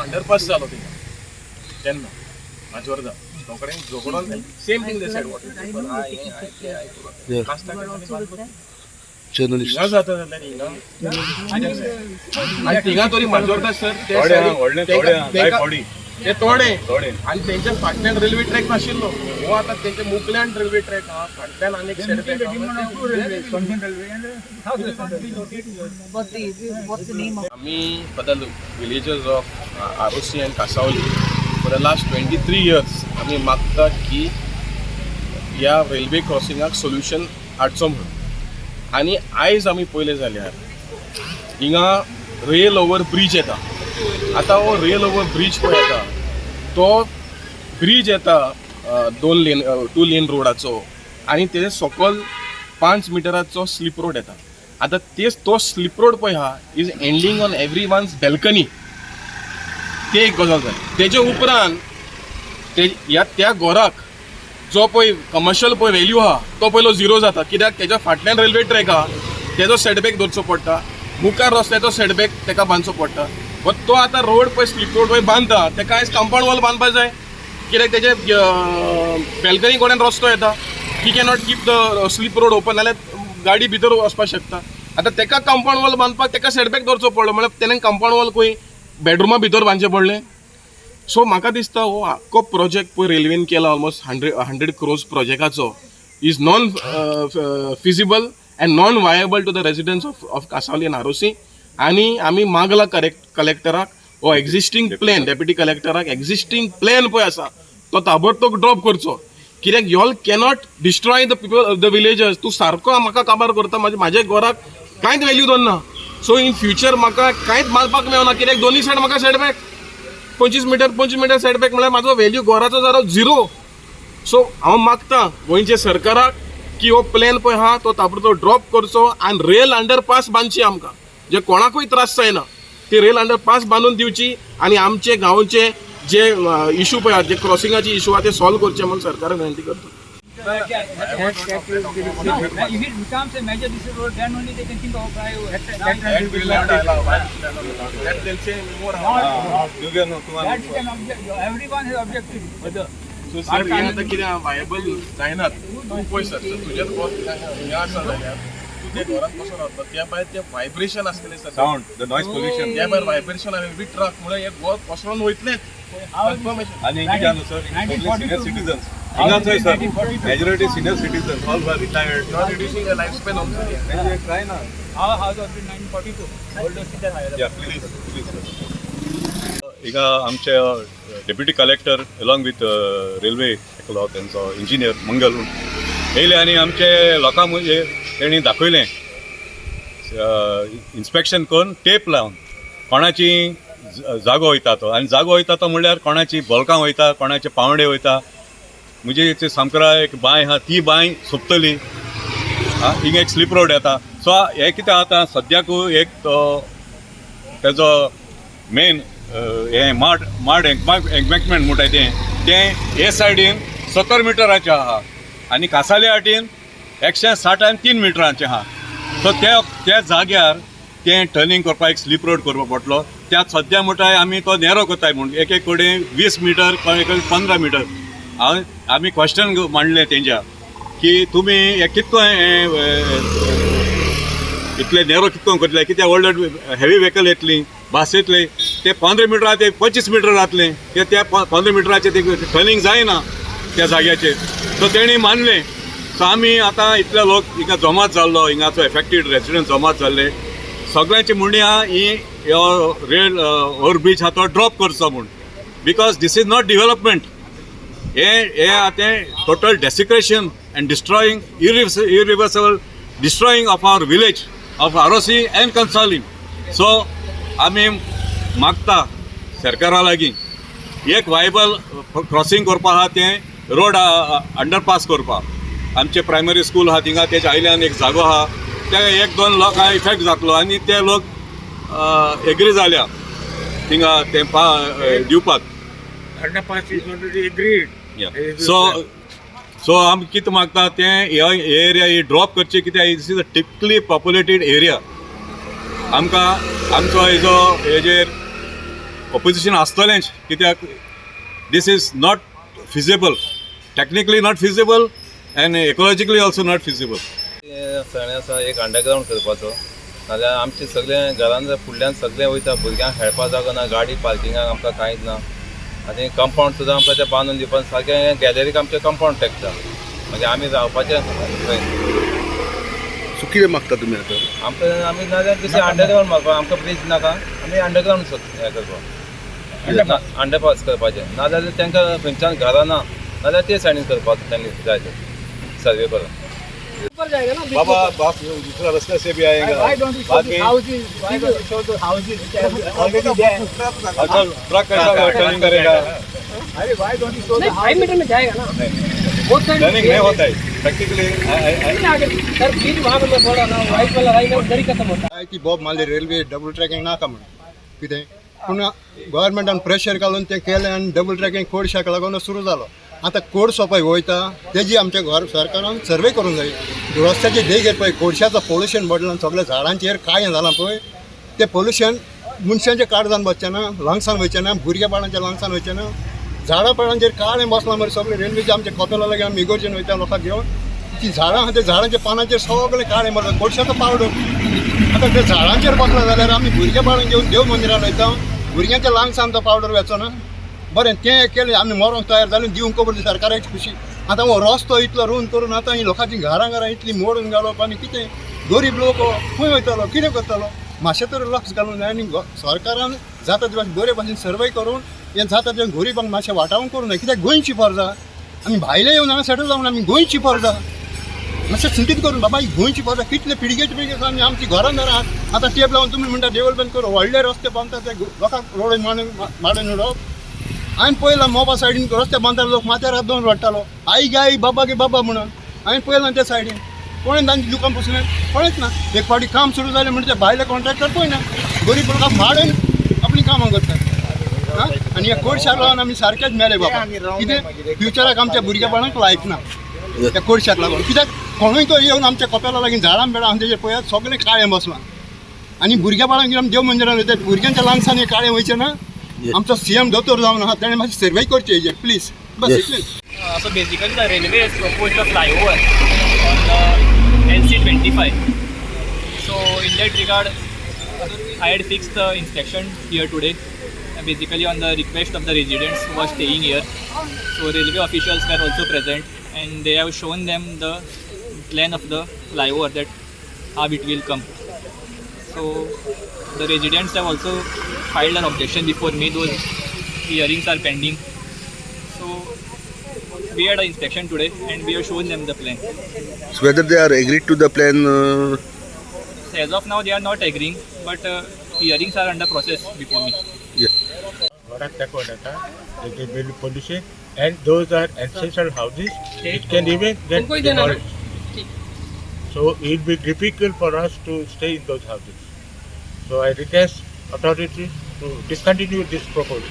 Underpass जालो थिंगा तेन्ना माजोर्दा तो कडेन झगडोन same thing they said, what Yeah. Journalist. हिंगा जाता जाल्यार हिंगा आनी थिंगा तरी माजोर्दा सर ते थोडे सायडीक व्हडले तेका- थोडे आहा, तेका- थोडी ते थोडे थोडे. आनी तेंच्या फाटल्यान रेल्वे ट्रॅक नाशिल्लो. हो आतां तेंच्या मुकल्यान रेल्वे ट्रॅक आहा, फाटल्यान आनी एक setback What's the name of आमी for the villagers of Arossim and Cansaulim for the last 23 years आमी मागता की ह्या रेल्वे क्रॉसिंगाक सोल्युशन हाडचो म्हणून. आनी आयज आमी पळयलें जाल्यार हिंगा रेल ओवर ब्रीज येता. आतां हो रेल ओवर ब्रीज पळय येता, तो ब्रीज येता दोन लेन, टू लेन रोडाचो आनी तेजे सकल 5 मिटराचो स्लीप रोड येता. आतां तेच तो स्लीप रोड पळय आहा is ending on everyone's balcony. ते एक गजाल जाली. तेजे उपरांत ते ह्या त्या घराक जो पळय कमर्शियल पळय व्हॅल्यू आहा तो पयलो झिरो जाता, कित्याक तेज्या फाटल्यान रेल्वे ट्रॅक आहा, तेजो सेटबॅक धरचो पडटा, मुखार रस्त्याचो सेटबॅक तेका बांदचो पडटा. बट तो आतां रोड पळय, स्लीप रोड पळय बांदता, तेका आयज कंपाउंड वॉल बांदपाक जाय, कित्याक तेजे बॅल्कनी कडेन रस्तो येता. ही cannot keep the slip road open, जाल्यार गाडी भितर वचपाक शकता. आतां तेका कंपाउंड वॉल बांदपाक तेका सेटबॅक दवरचो पडलो, म्हळ्यार तेणें कंपाउंड वॉल खंय बेडरुमा भितर बांदचें पडलें. सो म्हाका दिसता हो आख्खो प्रोजेक्ट पळय रेल्वेन केला, ऑलमोस्ट हंड्रेड क्रोर्स प्रोजेक्टाचो, is non feasible and non viable to the residents of Cansaulim and Arossim. आनी आमी मागला करेक्ट कलेक्टराक हो एक्झिस्टींग प्लॅन, डेप्युटी कलेक्टराक, एक्झिस्टींग प्लॅन पळय आसा तो ताबडतोब ड्रॉप करचो, कित्याक y'all cannot destroy the people, the villagers. तूं सारको म्हाका काबार करता, म्हाजे म्हाज्या घराक कांयच व्हॅल्यू दवरना. सो इन फ्युचर म्हाका कांयच बांदपाक मेळना, कित्याक दोनूय सायड म्हाका सेटबॅक 25 मिटर, 25 मिटर सेटबॅक, म्हळ्यार म्हाजो व्हॅल्यू घराचो जालो झिरो. सो हांव मागता गोंयच्या सरकाराक की हो प्लॅन पळय आहा तो ताबडतोब ड्रॉप करचो आनी रेल अंडरपास बांदची आमकां, जे कोणाकूय त्रास जायना ती रेल अंडरपास बांदून दिवची आनी आमचे गांवचे जे इशू पळय आहा, जे क्रॉसिंगाचे इशू आहा ते सॉल्व करचे म्हणून सरकाराक विनंती करता. If it becomes a major district road, then only they can think of private. That they'll say more. That you can object, everyone has objected. Whether so sir, हें आतां कितें वायबल जायनात. तूं पळय सर, तुजें घर हिंगा आसा जाल्यार तूं त्या घरांत कसो रावतलो? त्या भायर तें वायब्रेशन आसतलें sir. Sound, the noise pollution. त्या भायर वायब्रेशन आनी ट्रक मुळे हें घर कोसळून वयतलेंच. कन्फर्मेशन. आनी कितें आहा सर, सिनियर सिटीजन्स हिंगाचोय sir, majority senior citizens, all are retired. You are reducing the life span also. Try ना. Our house was built 1942, older city. Yeah, please, please. हिंगा आमचे deputy collector along with railway एकलो तेंचो engineer मंगल येयले आनी आमचे लोकांक म्हणजे तेणी दाखयलें, इन्स्पेक्शन करून टेप लावन कोणाची जागो वयता तो आनी जागो वयता तो म्हणल्यार कोणाची बोलकां वयता, कोणाचे पावंडे वयता. म्हणजे ते सामकारा एक बांय आहा, ती बांय सोंपतली. आं, हिंगा एक स्लीप रोड येता. सो हें कितें आतां सद्याक एक तो तेजो मेन हें माड माड एम्बँकमेंट म्हणटाय तें तें हे सायडीन 70 मिटराचें आहा आनी कासाले वाटेन 160 आनी 3 मिटरांचें आहा. सो त्या त्या जाग्यार तें टर्निंग करपाक एक स्लीप रोड करपाक पडटलो. त्या सद्या म्हणटाय आमी तो नेरो करताय म्हूण एक एक कडेन 20 मिटर, एक कडेन 15 मिटर. हांव आमी क्वेश्चन मांडलें तेंच्या की तुमी हें कितको हें इतले नेरो कितको करतले? कित्याक व्हडले हेवी व्हेकल येतली, बस येतली, ते 15 मिटर ते 25 मिटर जातलें. ते त्या 15 मिटराचें ते टर्निंग जायना त्या जाग्याचेर. सो तेणी मानलें. सो आमी आतां इतले लोक हिंगा जमात जाल्लो, हिंगाचो एफेक्टेड रेसिडंट जमात जाल्ले, सगळ्यांची म्हणणी आहा ही हो रेल ओवर ब्रीज आहा तो ड्रॉप करचो म्हूण, because this is not development. हे हे आतां total desecration and destroying, irreversible destroying of our village of Arossim and Cansaulim. So आमी मागता सरकारा लागीं एक वायबल क्रॉसिंग करपा आहा तें रोड अंडरपास करपाक. आमचे प्रायमरी स्कूल आहा थिंगा, तेच्या आयल्यान एक जागो आहा, ते एक दोन लोकांक इफेक्ट जातलो आनी ते लोक एग्री जाल्या थिंगा ते पा दिवपाक. Underpass is already agreed. So so आमी कितें मागता तें हे एरिया ही ड्रॉप करची, कित्याक this is a thickly populated area. आमकां आमचो हेजो हेजेर ऑपोजिशन आसतलेंच, कित्याक this is not feasible, technically not feasible and ecologically also not feasible. सगळें आसा एक अंडरग्रावंड करपाचो, नाजाल्यार आमचे सगळे घरान फुडल्यान सगळे वयता, भुरग्यांक खेळपा जागो ना, गाडी पार्किंगाक आमकां कांयच ना. आनी कंपावंड सुद्दां आमकां तें बांदून दिवपाक सारकें गॅलरीक आमचें कंपावंड तेंकता, मागीर आमी रावपाचें खंय? सो कितें मागता तुमी आतां? आमकां आमी नाजाल्यार दुसरें अंडरग्रावंड मारपाक, आमकां ब्रीज नाका, आमी अंडरग्रावंड हें करपाक, अंडरपास करपाचें. नाजाल्यार तांकां खंयच्यान घरां ना नाजाल्यार ते सायडीन करपाक तांणी जाय तें सर्वे करून. ऊपर जाएगा ना. बाबा, बाप दूसरा रास्ता से भी आएगा. Why don't you show बाद the में houses? Why don't you show the houses which are already there? अच्छा, ट्रक कैसा टर्निंग करेगा? अरे, why don't you show the नहीं, 5 houses? Metre में जाएगा ना बहुत साइड. टर्निंग नहीं होता है प्रैक्टिकली. आगे सर, ब्रिज वहाँ पे मैं बोला ना, व्हाइट वाला लाइन है, उधर ही खत्म होता है. काय ती बॉब मारली रेल्वे डबल ट्रॅकिंग नाका म्हणून कितें, पूण गव्हर्मेंटान प्रेशर घालून तें केलें आनी डबल ट्रॅकिंग कोळशाक लागून सुरू जालो. आतां कोळसो पळय वयता तेजी आमच्या घर सरकारान सर्वे करूंक जाय. रस्त्याचे देगेर पळय कोळशाचो पोल्युशन पडलां, सगळ्या झाडांचेर कांय जालां पळय, तें पोल्युशन मनशांच्या काळजान बसचें ना, लंग्सान वयचें ना, भुरग्या बाळांच्या लंग्सान वयचें ना. झाडां पेडांचेर काळें बसलां मरे सगळें. रेल्वेचे आमच्या कोपेला लागीं आमी इगोर्जेन वयता लोकांक घेवन, ती झाडां आहा त्या झाडांच्या पानांचेर सगळें काळें मरता, कोळशाचो पावडर. आतां ते झाडांचेर बसला जाल्यार आमी भुरग्या बाळांक घेवन देव मंदिरान वयता, भुरग्यांच्या लंग्सान तो पावडर वेचो ना. बरें तें केलें, आमी मरोंक तयार जालें, दिवंक खबर सरकाराची खुशी. आतां हो रस्तो इतलो रूंद करून आतां ही लोकांचीं घरां घरां इतलीं मोडून घालप आनी कितें, गरीब लोक खंय वयतलो, कितें करतलो? मातशें तरी लक्ष घालूंक जाय आनी सरकारान जाता ते भाशेन बरे भाशेन सर्वे करून हें जाता तें गरिबांक मातशें वाटावून करूंक जाय. कित्याक गोंयची प्रजा, आमी भायले येवन हांगा सेटल जावन आमी गोंयची प्रजा मातशें चिंतीत करून बाबा, ही गोंयची प्रजा कितले पिळगेचे पिळगे आमी आमची घरां दारां आहात. आतां टेप लावन तुमी म्हणटा डेव्हलपमेंट करूं, व्हडले रस्ते बांदता ते लोकांक रोड मांडून माडून उडोवप. हांवें पळयलां मोपा सायडीन रस्ते बांदतालो, लोक माथ्यार हात दवरून रडटालो, आई गे आई, बाबा गे बाबा म्हणून. हांवें पळयलां त्या सायडीन कोणें तांची दुकान पुसलें कोणेंच ना. एक फावटी काम सुरू जालें म्हणजे भायले कॉन्ट्रॅक्टर पळयना, गरीब लोकांक माडून आपलीं कामां करतात. आं, आनी ह्या कोळशाक लागून आमी सारकेच मेले बाबा. कितें फ्युचराक आमच्या भुरग्या बाळांक लायफ ना त्या कोळशाक लागून. कित्याक कोणूय तो येवन आमच्या कोपेला लागीं झाडां बेडां आहा तेजेर पळयात, सगळें काळें बसलां. आनी भुरग्या बाळांक घेवन आमी देव मंदिरान वयता, भुरग्यांच्या लंग्सान काळें वयचें ना. आमचो सीएम दोतोर जावन आहा, तेणें मातशें सर्वे करचें हेजेर प्लीज, बस इतलेंच. So basically, the railway has proposed a flyover on the LC 25. So in that regard, I had fixed the inspection here today, basically on the request of the residents who were staying here. So railway officials were also present, and they have shown them the plan of the flyover, that how it will come. So the residents have also filed an objection before me. Those hearings are pending. So we had an inspection today and we have shown them the plan. So whether they are agreed to the plan? So as of now, they are not agreeing, but hearings are under process before me. घराक तेंको जाता, it will pollution and those are ancestral houses, it can even get उनको ही देना ना. Demolished. So it will be difficult for us to stay in those houses. So I request authorities to discontinue this proposal.